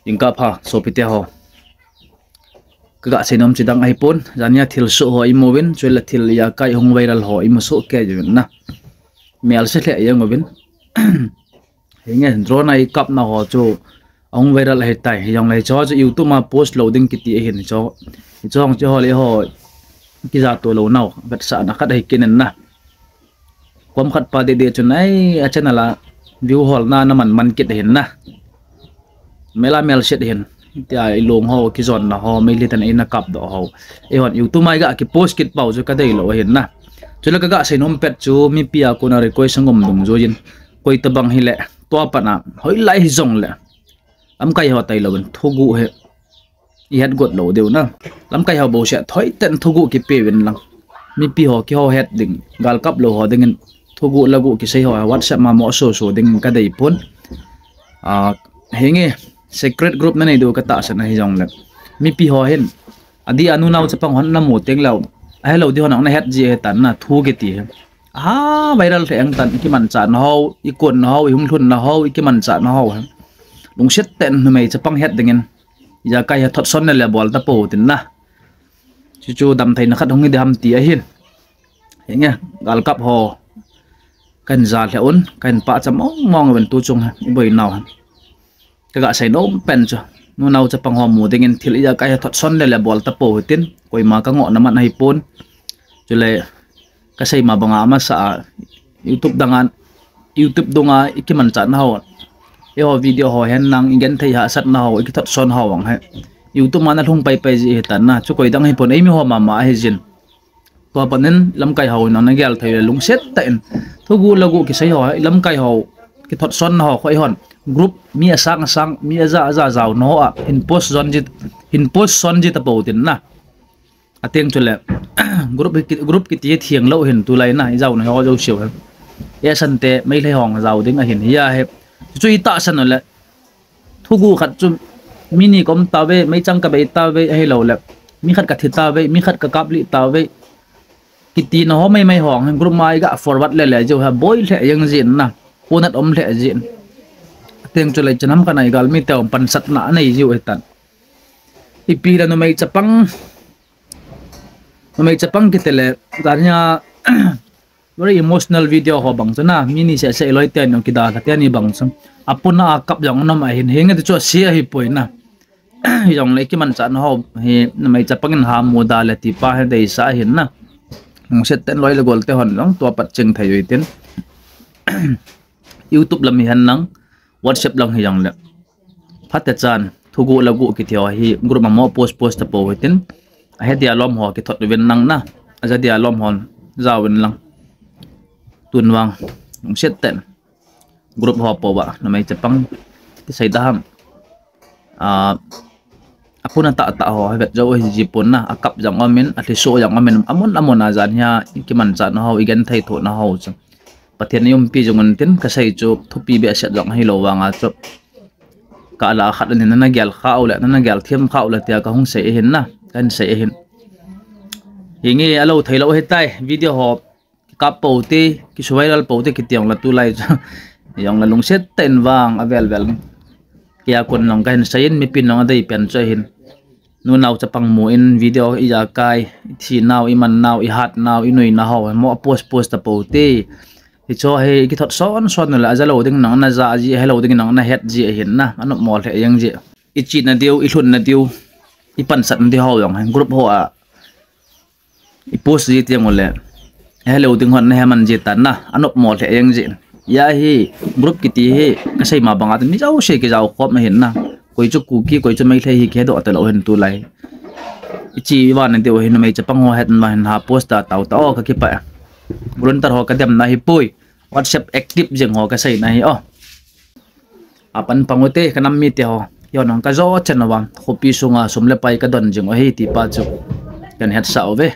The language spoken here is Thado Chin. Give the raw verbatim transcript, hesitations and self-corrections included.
Jingkah pha, sopite ho. Kaga seinom chu dang ahipon, jania thilsoh ho imu uvin, chule thil ijakai hung viral ho imu soh kei uvin na. Melse lheh jeng uvin. Hinge, drone a ikapna ho chu ahung viral ahitai, hijongle hicho chu YouTube a post lou ding kiti ahin hicho. Hicho hung chu ho le ho kijatoh lou nau, vetsahna khat ahi kit in na. Kom khat pa dede chun ai a channel a view holna naman man kit ahin na. Mela melset ahin. Tia ilung ho, kijonna ho, meilhei ten eina kapdoh ho, eihon YouTube a iga kipost kit pau chu kadeilou ahin na. Chule kaga seinom pet chu mipi a kona request angom dungjuiyin, koi tobang hile, tua pat a hoilai hijongle lamkai ho tailouvin thuguh hi ihet got lou diu na. Lamkai ho bouseh thoiten thuguh kipeuvin lang, mipi ho kiho het ding, galkap lou ho dingin thuguh laguh kisei ho WhatsApp ma mo soso dingin kadeipon. Hinge, secret group nanei diu katahsan ahijongle, mipi ho hin adeh a nunao chapang hon namu tengleu, ahelou ding hon ana het ji ahitan na, thu kiti hi aha viral lheh jeng tan, ikimanchahna ho, ikonna ho, ihung lhunna ho, ikimanchahna ho hi lungset ten numei chapang het dingin ijakai hi thotson le le bol tapou tin na. Chuchu damtheina khat hung hi diham ti ahin. Hinge, galkap ho kahin ja lheh un, kahin pachat mong mong uvin tuchung hi iboinau hi. Kaga seinom pen chu nunao chapang ho mu dingin thil ijakai hi thotson le le bol tapou hitin, koima kangohna man ahipon. Chule kasei ma banga amasa a YouTube danga, YouTube dunga ikimanchahna ho, eiho video ho hen lang igenthei hahsatna ho, ikithotson ho vang hi YouTube a nalhung paipai ji ahitan na, chu koi dang hipon, eimi ho mama ahijin. Tua pat in lamkai ho in nagel thei le lungset tah in thuguh laguh kisei ho, lamkai ho kithotsonna ho khu eihon group mi asang asang, mi aja aja jaona ho a hin post son ji, hin post son ji tapou tin na. Ateng chule group kiti hi thenglou ahin tulai na, ijaona ho jouseu hi, eisante meilhei ho jao ding ahin hia hi. Chu itahsan ule thuguh khat chu mi ni kaum tauve, meichang kabei tauve, ahiloule mi khat kathi tauve, mi khat kakaplih tauve kitina ho maimai ho hi group ma iga forward lele jeh hi boi lheh jeng jin na, ponat um lheh jin. Ateng chule ichan ham khat a igalmi teu pansatna anei jiu ahitan. Ipi le numei chapang, numei chapang kitile, jania very emotional video ho bang chu na, mi ni seh seh iloi teni jong kidalha teni bang chu, apuna a kap jong anom ahin, hinge ti chu ase ahipoi na. Hijongle ikimanchahna ho hi numei chapang in ha muda le ti pa hi deisah ahin na. Lungset ten loi le gol te hon jong tua pat ching thei uhitin. YouTube lam hihen lang, WhatsApp lang hijongle, phatechan thuguh laguh kiti ho hi group a mo post post tapou hitin, ahe dia lom ho kithot uvin lang na, aja dia lom hon jaovin lang. Tun vang lungset ten group ho pouva numei chapang kisei da ham, apuna tahtah ho hi vet jou ahi jipon na, akap jong umin, alhisoh jong umin, amun amun a jan hia ikimanchahna ho, igenthei thohna ho chu Pathen in eiumpi jing untin, kasei chu thupi behseh jong ahilou vanga chu, kalah a khat ahin, nana gel khah ule, nana gel them khah ule tia kahung sei ahin na, kahin sei ahin. Hinge, alou theilou ahitai, video ho kikap pou te, kisu viral pou te kiti jongle tulai chu, hijongle lungset tah in vang avel vel, keia kon jong kahin seiyin, mipin jong adei pen chu ahin. Nunao chapang mu in video ijakai, ithinau, imannau, ihatnau, inuinau ho mo post post tapou te. Hicho hi ikithot son son ule ajalou ding nang naja ji, ahelou ding nang nahet ji ahin na, anopmo lheh jeng ji. Ichihna diu, ilhunna diu, ipansatna diu ho jong hi group ho a ipost ji teng ule, ahelou ding hon nahe man ji tan na, anopmo lheh jeng ji. Hia hi group kiti hi kasei ma banga chu mi jouse kijao khom ahin na. Koi chu Kuki, koi chu Meitei hi kihedoh talou ahin tulai. Iche vana diu hi numei chapang ho het ma hin ha post ta tao tao, kakipah e. Volunteer ho kademna ahipoi, WhatsApp active jing ho kaseina ahi o. Apan pang ute, kanam mite ho. Hiho nang kajo chen uva, khopi sunga sum le pai kadon jing u ahi ti pa chu kahin hetsah uve.